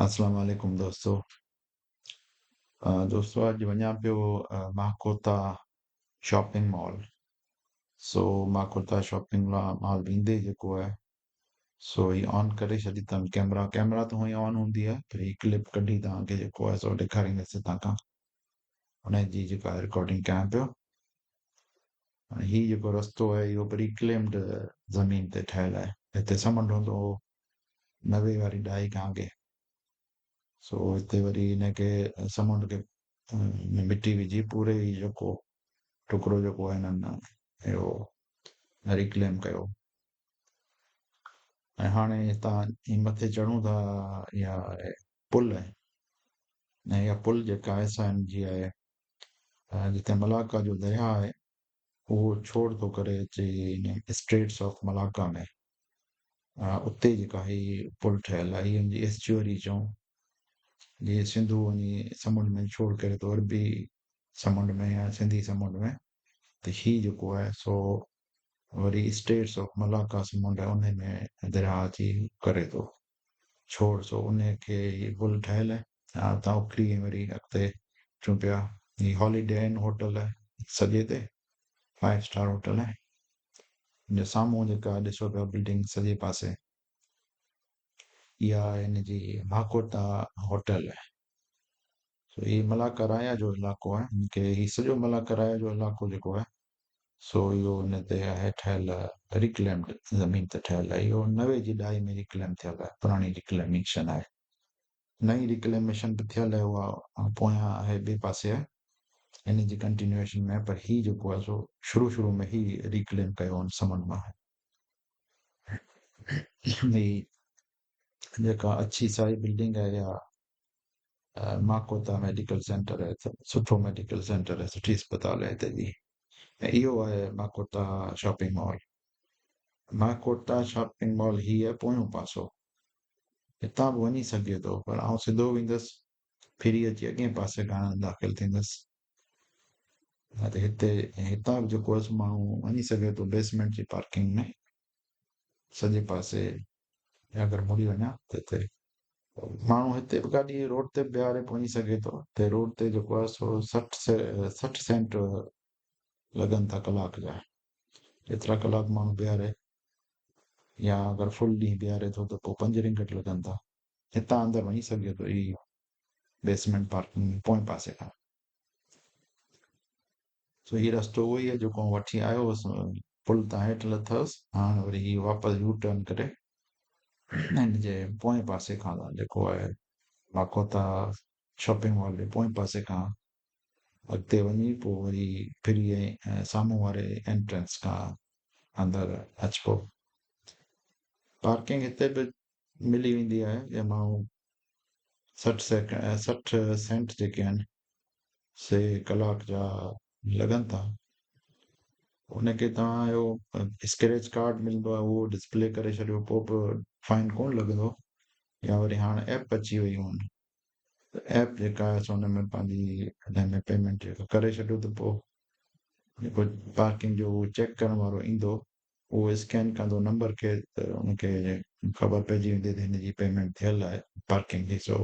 اسلام عليڪم دوستو. دوستو اڄ وڃان پيو Mahkota shopping mall. So Mahkota shopping mall ويندي جيڪو آهي سو هي آن ڪري ڇڏي اٿم ڪيمرا. ڪيمرا ته هونئن آن هوندي آهي پر هي ڪلپ ڪڍي توهان کي جيڪو آهي سو ڏيکاريندس هتان کان ان جي جيڪا رڪارڊنگ ڪيان پيو. هي جيڪو رستو آهي اهو ريڪليمڊ زمين تي ٺهيل آهي. هتي سمنڊ هوندو هو 90 واري ڏهائي کان اڳي. سو هتي وري هن کي سمنڊ کي مٽي وجهي پوري هي جيڪو ٽڪرو جيڪو آهي هنن اهو ريڪليم ڪيو. ۽ هاڻي هتان هي مٿي چڙهون ٿا اها پل آهي ۽ اها پل جيڪا آهي سا هن جي آهي جتي ملاڪا جو درياهه آهي اهو ڇوڙ ٿو ڪري اچي ان اسٽريٽس آف ملاڪا ۾. اتي جيڪا هي پل ٺهيل آهي هي ان جي ايسچوئري چئون جيئن سنڌو وڃي سمنڊ ۾ ڇوڙ ڪري ٿو عربي سمنڊ ۾ يا سنڌي سمنڊ ۾ ته هي جيڪو آهي سو وري اسٽريٽس آف ملاڪا سمنڊ آهي ان ۾ درياهه اچي ڪري ٿو ڇوڙ. سو ان کي هي پل ٺهيل آهي. اتان اڪري ۽ وري اڳتي اچون پيا. هي هاليڊي ان هوٽل آهي سڄي تي 5 اسٽار هوٽل آهي. ان جي سامهون جيڪا ڏسو پيا بلڊنگ سڄي پاسي اها هن جي ماڪوتا هوٽل آهي. سو هي ملاڪا رايا جو علائقو آهي. هن کي هي سڄو ملاڪا رايا جو علائقو جيڪو آهي سو اهو ان تي آهي ٺهيل ريڪليمڊ زمين تي ٺهيل آهي. اهو 90 جي ڏهائي ۾ ريڪليم ٿيل آهي. پراڻي ريڪليميشن آهي. نئين ريڪليميشن به ٿيل آهي اها پويان آهي ٻئي پاسي آهي ان جي ڪنٽينيوئيشن ۾ پر هي جيڪو آهي سو شروع شروع ۾ هي ريڪليم ڪيو ان سمنڊ مان. هي جيڪا اڇي سائي بلڊنگ آهي اها ماڪوتا ميڊيڪل سينٽر آهي. سٺو ميڊيڪل سينٽر آهي، سٺي اسپتال آهي هتي جي. ۽ اهو آهي Mahkota shopping mall. Mahkota shopping mall هي آهي پويون پاسو. هتان به وڃي سگهجي ٿو پر آئون سڌو ويندس، ڦري اچي اڳئين پاسي کان داخل ٿيندس. نه ته هتي هتان به جيڪو آهي سو ماڻهو وڃي سگهي ٿو بيسمينٽ جي پارڪنگ ۾ سڄي پاسي اگر مڙي وڃان ته هتي ماڻهو هتي به گاڏي روڊ تي به بيهاري وڃي سگهي ٿو. هتي روڊ تي جيڪو آهي سو 60 سينٽ لڳن ٿا ڪلاڪ جا. ايترا ڪلاڪ ماڻهو بيهاري يا اگر فل ڏينهن بيهاري ٿو ته پوء 5 رنگٽ لڳن ٿا. هتان اندر وڃي سگهجي ٿو هي بيسمينٽ پارڪنگ ۾ پوئين پاسي کان. سو هي رستو اهو ئي آهي جيڪو آئون وٺي آيو هوس. پل تان هيٺ لٿس، هاڻ وري هي واپس يو ٽرن ڪري هن جي پوئين پاسي کان جيڪو آهي ماڪوتا شاپنگ مال جي پوئين پاسي کان اڳتي وڃي پوء وري ڦري ۽ سامهون واري انٽرنس کان اندر اچبو. پارڪنگ هتي به ملي ويندي آهي جي ماڻهو 60 سينٽ جيڪي آهن سي ڪلاڪ جا لڳن ٿا. ان کي توهان اهو اسڪريچ ڪارڊ ملندو آهي اهو ڊسپلي ڪري ڇڏيو پوء به فائن ڪونه لڳندو. يا وري هاڻ ايپ اچي ويون آهن ته ايپ جيڪا آهي سو ان ۾ پنهنجي ان ۾ پيمينٽ جيڪا ڪري ڇڏيو ته پوء جيڪو پارڪنگ جو چيڪ ڪرڻ وارو ايندو اهو اسڪين ڪندو نمبر کي ته ان کي خبر پئجي ويندي ته هن جي پيمينٽ ٿيل آهي پارڪنگ جي سو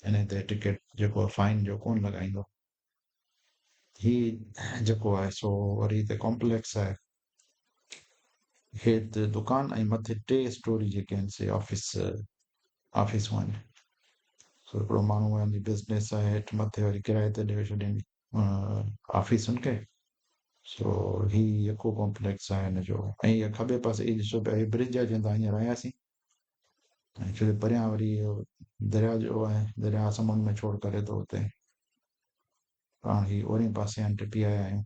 ان تي ٽڪيٽ جيڪو فائن جو ڪونه لڳائيندو. هي جيڪو آهي سو وري هتي ڪامپليڪس آهي. هيٺ دڪان ۽ مٿي 3 اسٽوري جيڪي آهن سي آفيسون آهن. سو هڪڙو ماڻهو آهي ان جي بزنس آهي هيٺ مٿي وري ڪرائي تي ڏيئي ڇڏين آفيسن کي. سو هي يڪو ڪامپليڪس آهي هن جو. ۽ هي کٻي پاسي هي ڏسو پيا هي برج آهي جنهن تان هينئر آياسين. ۽ ڇو جو پريان وري اهو درياء جو آهي، درياء سمنڊ ۾ ڇوڙ ڪري ٿو اتي. پاڻ هي اورين پاسي هاڻي ٽپي آيا آهيون.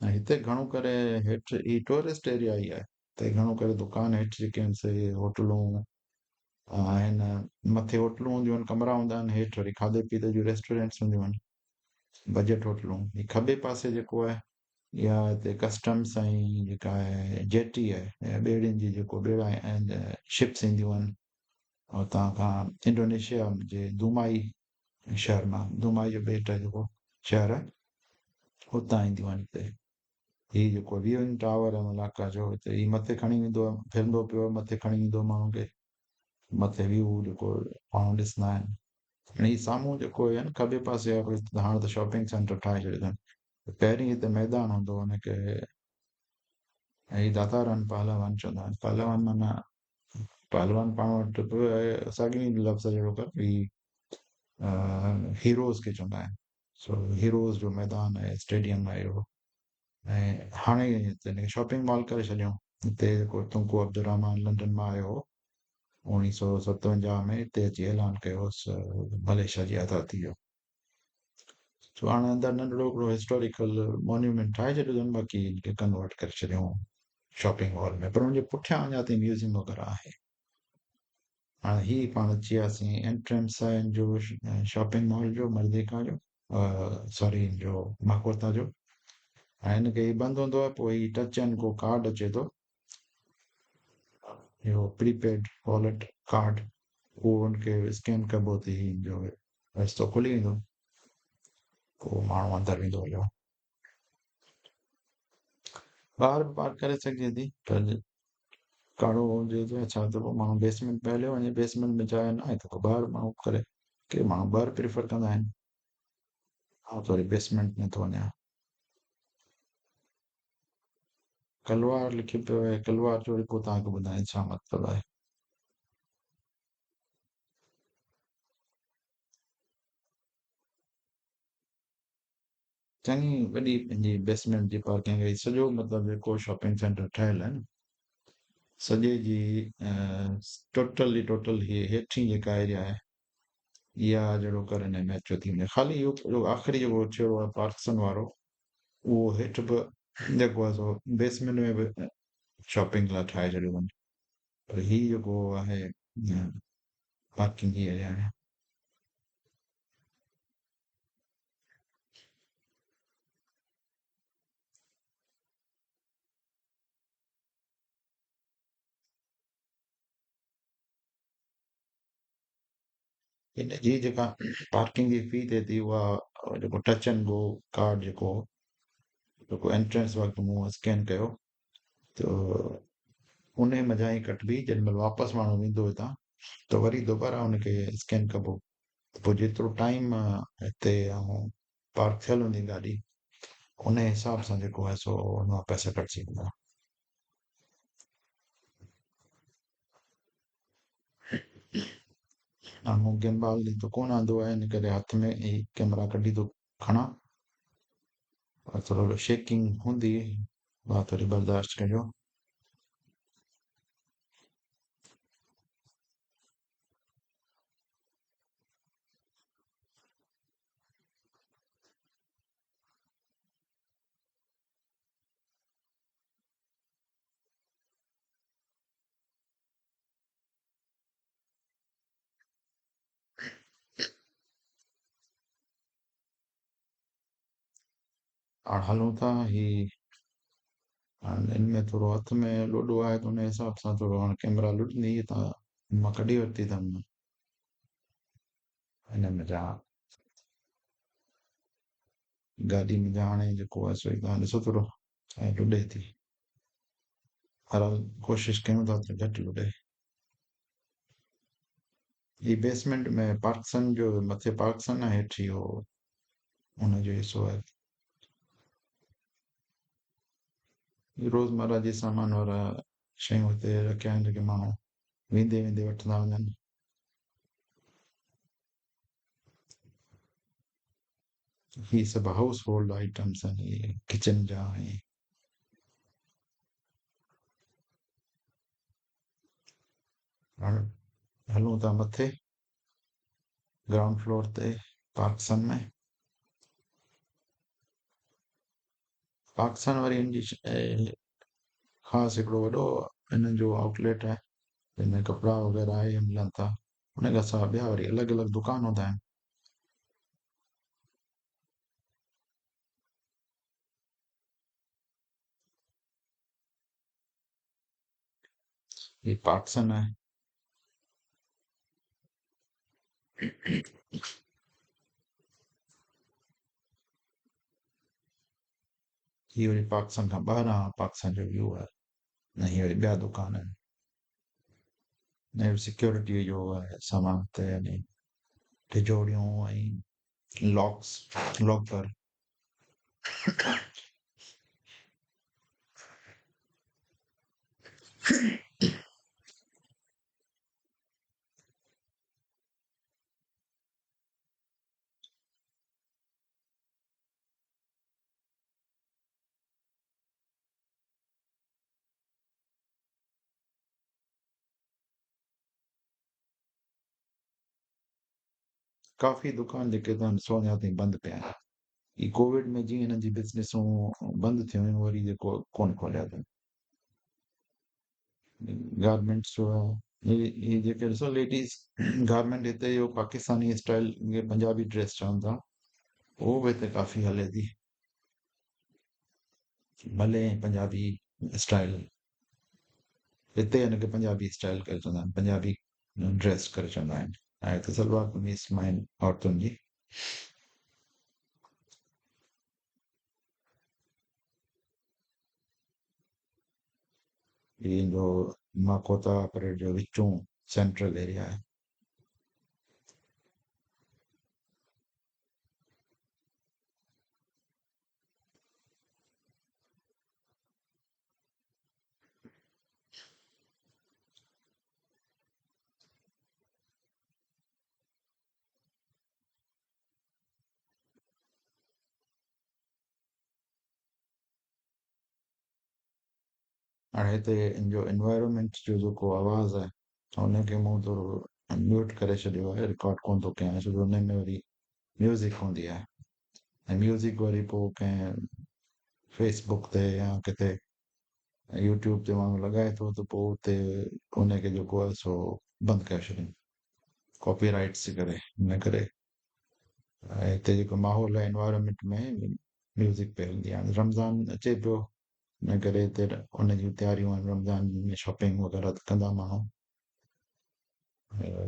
۽ هتي گهڻو ڪري هيٺ هي ٽوئرسٽ ايريا ئي آهي. هتي گهڻو ڪري دڪان هيٺ جيڪي آهن سي هوٽلون آهن. مٿي هوٽلون هونديون آهن، ڪمرا هوندا آهن، هيٺ وري کاڌي پيتي جون ريسٽورينٽس هونديون آهن، بجيٽ هوٽلون. هي کٻي پاسي جيڪو آهي اها هتي ڪسٽمس ۽ جيڪا آهي جيٽي آهي، ٻيڙين جي جيڪو ٻيڙا ۽ شپس اينديون آهن اتان کان انڊونيشيا جي دومائي شهر مان، دومائي جو ٻيٽ آهي جيڪو شهر آهي اتان اينديون آهن هتي. هي جيڪو ويونگ ٽاور آهي ملاڪا جو هتي هي مٿي کڻي ويندو آهي ڦرندو پيو آهي مٿي کڻي ويندو ماڻهو کي مٿي ويو جيڪو ماڻهو ڏسندا آهن هاڻي هي سامهون جيڪو آهي نه کٻي پاسي وارو هاڻي ته شاپنگ سينٽر ٺاهي ڇڏيو اٿن پهرين هتي ميدان هوندو هو هن کي هي داتاران پهلوان چوندا آهن پهلوان معنيٰ پهلوان پاڻ وٽ به ساڳيو ئي لفظ جهڙو ڪر هي هيروز کي چوندا آهن سو هيروز جو ميدان آهي اسٽيڊيم آهي اهو ۽ هاڻي هتي شاپنگ مال ڪري ڇڏيائون هتي جيڪو تنڪو عبدالرحمان لنڊن مان آيو هو 1957 ۾ هتي اچي اعلان ڪيو هوس ملائيشيا جي آزادي جو سو هاڻي اندر ننڍڙو هڪڙو هسٽوريڪل مونيومينٽ ٺاهي ڇڏيو اٿن باقي هن کي ڪنورٽ ڪري ڇڏيائون شاپنگ هال ۾ پر ان جي پٺيان اڃا تائين ميوزيم وغيره آهي هاڻي هي پاڻ اچي وياسين انٽرنس آهي ان جو شاپنگ مال جو مرديڪا جو سوري ان جو ماڪوتا جو ۽ هن کي هي بند هوندو آهي پوء هي ٽچ اينڊ گو ڪارڊ اچي ٿو اهو پري پيڊ والٽ ڪارڊ اهو ان کي اسڪين ڪبو ته هي ان جو رستو کلي ويندو پوء ماڻهو اندر ويندو هليو ٻاهر به پارڪ ڪري سگهجي ٿي پر ڪاڙهو هجي ٿو يا ڇا ته پوء ماڻهو بيسمينٽ ۾ هليو وڃي بيسمينٽ ۾ جاء نه آهي ته پوء ٻاهر ماڻهو ڪري ڪي ماڻهو ٻاهر پريفر ڪندا آهن آئون ته وري بيسمينٽ ۾ ٿو وڃان ڪلوار لکيو پيو آهي ڪلوار جو وري پوء توهان کي ٻڌايان ڇا مطلب آهي چڱي وڏي پنهنجي بيسمينٽ جي پارڪنگ هئي سڄو مطلب جيڪو شاپنگ سينٽر ٺهيل آهي نه سڄي جي ٽوٽل ئي ٽوٽل هي هيٺين جيڪا ايريا آهي اها جهڙو ڪر هن ۾ اچيو ٿي وڃي خالي اهو آخري جيڪو ڇيڙو آهي پارڪسن وارو اهو هيٺ به جيڪو آهي سو بيسمينٽ ۾ به شاپنگ لاء ٺاهي ڇڏيو اٿن پر هي جيڪو آهي پارڪنگ جي ايريا آهي. هن جي جيڪا پارڪنگ جي في ٿئي ٿي اها جيڪو ٽچ اينڊ گو ڪارڊ جيڪو جيڪو انٽرنس وقت مون اسڪين ڪيو ته ان منجهان ئي ڪٽبي جيڏي مهل واپس ماڻهو ويندو هتان ته وري دوباره ان کي اسڪين ڪبو ته پوء جيترو ٽائيم هتي پارڪ ٿيل هوندي گاڏي ان حساب سان جيڪو آهي سو ان مان پئسا ڪٽجي ويندا. مون گيمبال ته ڪونه آندو آهي ان ڪري هٿ ۾ ئي ڪيمرا ڪڍي ٿو کڻان پر ٿورو شيڪنگ هوندي اها ٿوري برداشت ڪجو. هاڻ هلون ٿا هي هاڻ ان ۾ ٿورو هٿ ۾ لوڏو آهي ته ان حساب سان ٿورو هاڻ ڪيمرا لڏندي هتان مان ڪڍي ورتي اٿم هن ۾ جا گاڏي ۾ جا هاڻي جيڪو آهي سو توهان ڏسو ٿورو ۽ لڏي ٿي بهرحال ڪوشش ڪيون ٿا ته گهٽ لڏي هي بيسمينٽ ۾ پارڪسن جو مٿي پارڪسن آهي هيٺ اهو ان جو حصو آهي روزمره جي سامان وارا شيون هتي رکيا آهن جيڪي ماڻهو ويندي ويندي وٺندا وڃن هي سڀ هائوس هولڊ آئٽمس آهن اهي ڪچن جا ۽ هاڻ هلون ٿا مٿي گرائونڊ فلور تي پاڪستان ۾ پاڪستان وري ان جي خاص هڪڙو وڏو انهن جو آئوٽليٽ آهي جنهن ۾ ڪپڙا وغيره اهي ملن ٿا ان کان سواء ٻيا وري الڳ الڳ دڪان هوندا آهن هي پاڪسن آهي. هي هي وري پاڪستان کان ٻاهران پاڪستان جو ويو آهي ۽ هي وري ٻيا دڪان آهن ۽ سيڪيورٽي جو آهي سامان ته يعني ٽجوڙيون ۽ لاڪس لاڪر. ڪافي دڪان جيڪي اٿن سو اڃا تائين بند پيا آهن. هي ڪووڊ ۾ جيئن هنن جي بزنسون بند ٿيون هيون وري جيڪو ڪون کوليا اٿن. گارمينٽس جو آهي هي جيڪي ڏسو ليڊيز گارمينٽ هتي جو پاڪستاني اسٽائل پنجابي ڊريس چون ٿا اهو به هتي ڪافي هلي ٿي. ملي ۽ پنجابي اسٽائل هتي هن کي پنجابي اسٽائل ڪري چوندا آهن پنجابي ڊريس ڪري چوندا آهن ۽ هتي سلوار قميص مائن عورتن جي. هي جو ماڪوتا پريڊ جو وچون سينٽرل ايريا آهي. هاڻي هتي ان جو انوائرمينٽ جو جيڪو آواز آهي ان کي مون ٿورو ميوٽ ڪري ڇڏيو آهي رڪارڊ ڪونه ٿو ڪيان ڇو جو ان ۾ وري ميوزڪ هوندي آهي ۽ ميوزڪ وري پوء ڪنهن فيس بڪ تي يا ڪٿي يوٽيوب تي ماڻهو لڳائي ٿو ته پوء اتي ان کي جيڪو آهي سو بند ڪري ڇڏين ڪاپي رائٽس جي ڪري ان ڪري هتي جيڪو ماحول آهي انوائرمينٽ ۾ ميوزڪ پئي هلندي آهي رمضان اچي پيو ان ڪري هتي ان جون تياريون آهن رمضان ۾ شاپنگ وغيره ته ڪندا ماڻهو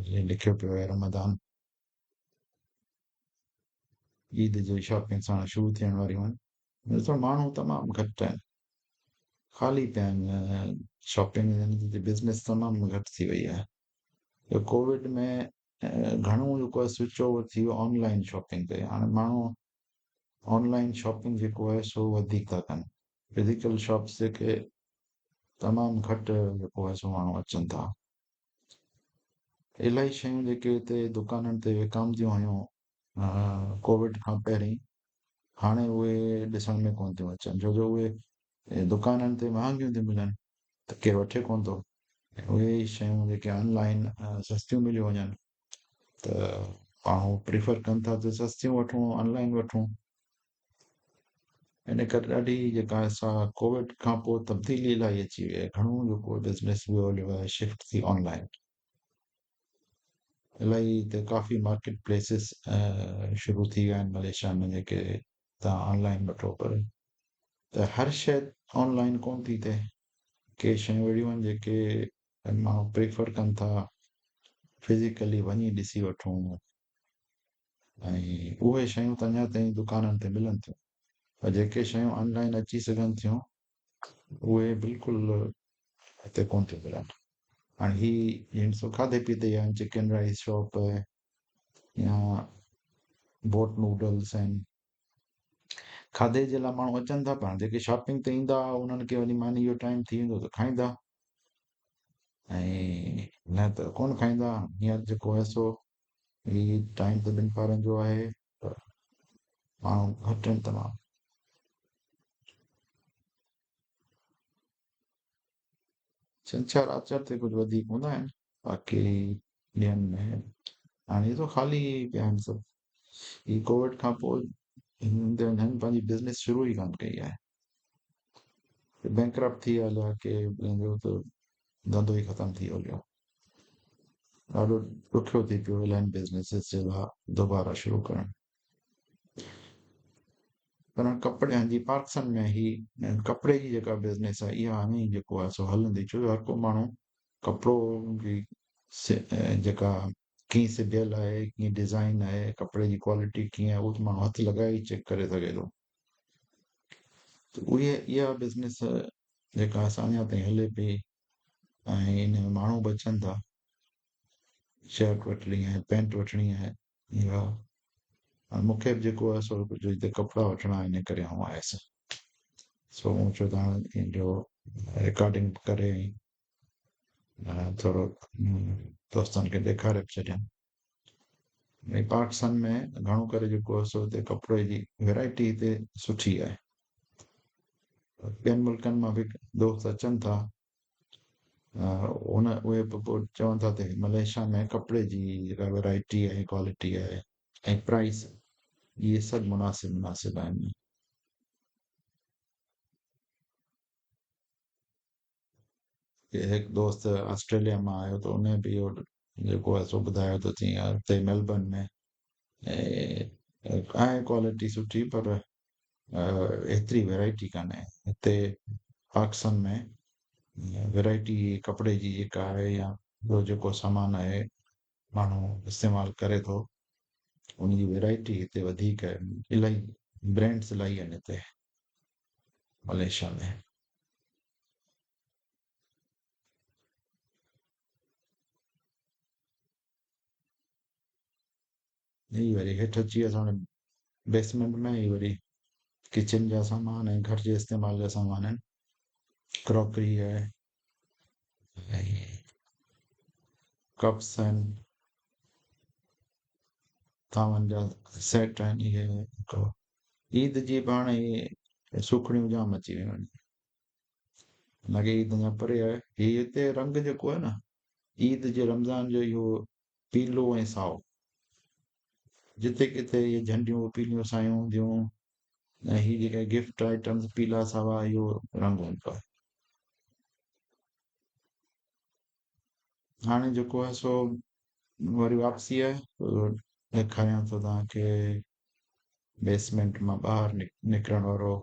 جيئن لکيو پيو آهي رمضان عيد جي شاپنگ ساڻ شروع ٿيڻ واريون آهن ڏسو ماڻهو تمام گهٽ آهن خالي پيا آهن شاپنگ بزنس تمام گهٽ ٿي وئي آهي ڪووڊ ۾ گهڻو جيڪو آهي سوئچ اوور ٿي ويو آن لائن شاپنگ تي هاڻي ماڻهو آن لائن شاپنگ جيڪو آهي سو وڌيڪ ٿا ڪن فزيڪل شاپس جيڪي تمام گهٽ جيڪو آهي سو ماڻهو اچن ٿا الاهي شيون جيڪي هتي دڪانن تي وڪامنديون هيون ڪووڊ کان پهرين هاڻي اهي ڏسڻ ۾ ڪون ٿيون اچن ڇو جو اهي دڪانن تي مهانگيون ٿيون ملن ته ڪير وٺي ڪون ٿو اهي ئي شيون جيڪي آن لائن سستيون مليون وڃن ته ماڻهو پريفر ڪن ٿا ته سستيون وٺون آن لائن وٺون ان ڪري ڏاڍي جيڪا سا ڪووڊ کان پوء تبديلي الاهي اچي وئي آهي گهڻو جيڪو بزنس ويو هليو آهي شفٽ ٿي آن لائن الاهي هتي ڪافي مارڪيٽ پليسز شروع ٿي ويا آهن ملائيشيا ۾ جيڪي تان آن لائن وٺو پر ته هر شيء آن لائن ڪون ٿي ٿئي ڪي شيون اهڙيون آهن جيڪي ماڻهو پريفر ڪن ٿا فزيڪلي وڃي ڏسي وٺون ۽ اهي شيون ته اڃا تائين دڪانن تي ملن ٿيون پر جيڪي شيون آن لائن اچي سگهن ٿيون اهي بلڪل هتي ڪون ٿيون ملن. هاڻي هي جيئن ڏسو کاڌي پيتي جا آهن چڪن رائس شاپ يا بوٽ نوڊلس آهن کاڌي جي لاء ماڻهو اچن ٿا پر جيڪي شاپنگ تي ايندا انهن کي وري ماني جو ٽائيم ٿي ويندو ته کائيندا ۽ نه ته ڪونه کائيندا هينئر جيڪو آهي سو هي ٽائيم ته ٻن پهرن جو آهي پر ماڻهو گهٽ آهن تمام. ڇنڇر آچر تي ڪجهه وڌيڪ هوندا آهن باقي ڏينهن ۾ هاڻي ته خالي پيا آهن سڀ هي ڪووڊ کان پوء هنن پنهنجي بزنس شروع ئي ڪانه ڪئي آهي بينڪرپٽ ٿي هليا ڪي جو ته ڌنڌو ئي ختم ٿي ويو ڏاڍو ڏکيو ٿي پيو الائن بزنسز جي لاء دوباره شروع ڪرڻ پر ڪپڙي جي پارڪسن ۾ هي ڪپڙي جي جيڪا بزنس آهي اها هاڻي جيڪو آهي سو هلندي ڇو جو هر ڪو ماڻهو ڪپڙو جي جيڪا ڪيئن سبيل آهي ڪيئن ڊزائن آهي ڪپڙي جي ڪوالٽي ڪيئن آهي اهو ته ماڻهو هٿ لڳائي چيڪ ڪري سگهي ٿو. ته اهي اها بزنس جيڪا اسان اڃا تائين هلي پئي ۽ ان ۾ ماڻهو به اچن ٿا شرٽ وٺڻي آهي پينٽ وٺڻي آهي يا مون کي به جيڪو آهي سو ڪجهه هتي ڪپڙا وٺڻا آهن ان ڪري آئون آيس سو مون چيو ته هاڻي ان جو رڪارڊنگ ڪري ۽ ٿورو دوستن کي ڏيکاري به ڇڏيان ۽ پاڪستان ۾ گهڻو ڪري جيڪو آهي سو هتي ڪپڙي جي ويرائٽي هتي سٺي آهي ٻين ملڪن مان به دوست اچن ٿا ان اهي به پوء چون ٿا ته ملائيشيا ۾ ڪپڙي جي جيڪا ويرائٽي آهي ڪوالٽي آهي ۽ پرائس اهي سڀ مناسب مناسب آهن. هڪ دوست آسٽريليا مان آيو ته ان به اهو جيڪو آهي سو ٻڌايو ته چيائين يار هتي ميلبرن ۾ آهي ڪوالٽي سٺي پر ايتري ويرائٽي ڪانهي هتي پاڪستان ۾ ويرائٽي ڪپڙي جي جيڪا آهي يا ٻيو جيڪو سامان آهي ماڻهو استعمال ڪري ٿو ان جي ويرائٽي هتي وڌيڪ آهي الاهي برانڊس الاهي آهن هتي ملائيشيا ۾. هي وري هيٺ اچي وياسين هاڻي بيسمينٽ ۾ هي وري ڪچن جا سامان ۽ گهر جي استعمال جا سامان آهن ڪراڪري آهي ۽ ڪپس آهن ٿانون جا سيٽ آهن اهي عيد جي به هاڻي سوکڙيون جام اچي ويون آهن لڳي عيد اڃا پري آهي هي هتي رنگ جيڪو آهي نه عيد جي رمضان جو اهو پيلو ۽ سائو جتي ڪٿي اهي جهنڊيون پيليون سايون هونديون ۽ هي جيڪا گفٽ آئٽمز پيلا ساوا اهو رنگ هوندو آهي هاڻي جيڪو آهي سو وري واپسي آهي ڏيکاريان ٿو توهان کي بيسمينٽ مان ٻاهر نڪرڻ وارو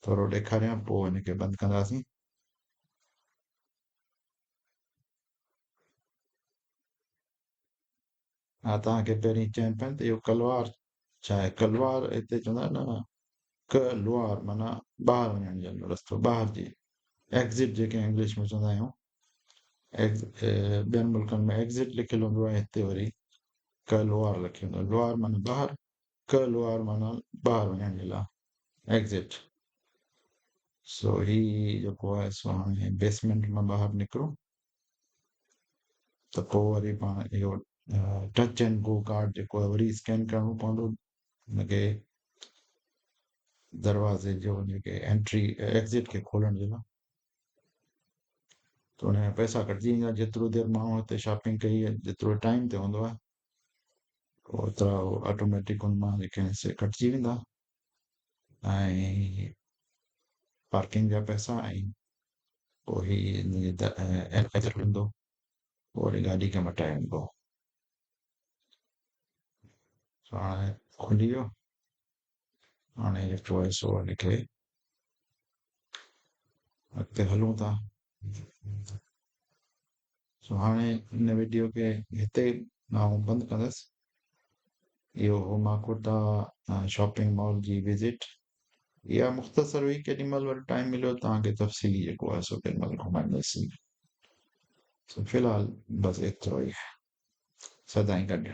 ٿورو ڏيکاريان پوء هن کي بند ڪنداسين. ها توهان کي پهرين چيم پيم ته اهو ڪلوار ڇا آهي ڪلوار هتي چوندا آهن نه ڪ لوار معنيٰ ٻاهر وڃڻ جو رستو ٻاهر جي ايگزٽ جيڪي انگلش ۾ چوندا آهيون ٻين ملڪن ۾ ايگزٽ لکيل هوندو آهي هتي وري ڪ لوار لکيل هوندو آهي لوار معنيٰ ٻاهر ڪ لوار معنيٰ ٻاهر وڃڻ جي لاء ايگزٽ سو هي جيڪو آهي سو هاڻي بيسمينٽ مان ٻاهر نڪرو ته پوء وري پاڻ اهو ٽچ اينڊ گو ڪارڊ جيڪو آهي وري اسڪين ڪرڻو پوندو ان کي دروازي جو ان کي انٽري ايگزٽ کي کولڻ جي لاء ته ان جا پئسا ڪٽجي ويندا جيترو دير ماڻهو هتي شاپنگ ڪئي جيترو ٽائيم تي هوندو آهي اوترا آٽوميٽڪ ان مان جيڪي آهن سي ڪٽجي ويندا ۽ پارڪنگ جا پئسا ۽ پوء هي ايندو پوء وري گاڏي کي مٽائي وڃبو. هاڻي کلي ويو هاڻي جيڪو آهي سو هن کي اڳتي هلون ٿا سو هاڻي هن وڊيو کي هتي آئون بند ڪندس اهو هو ماڪوٽا شاپنگ مال جي وزٽ اها مختصر هئي ڪيڏي مهل وري ٽائيم مليو توهان کي تفصيلي جيڪو آهي سو ڪيڏي مهل گهمائيندس سو في الحال بس ايترو ئي سدائين گڏ.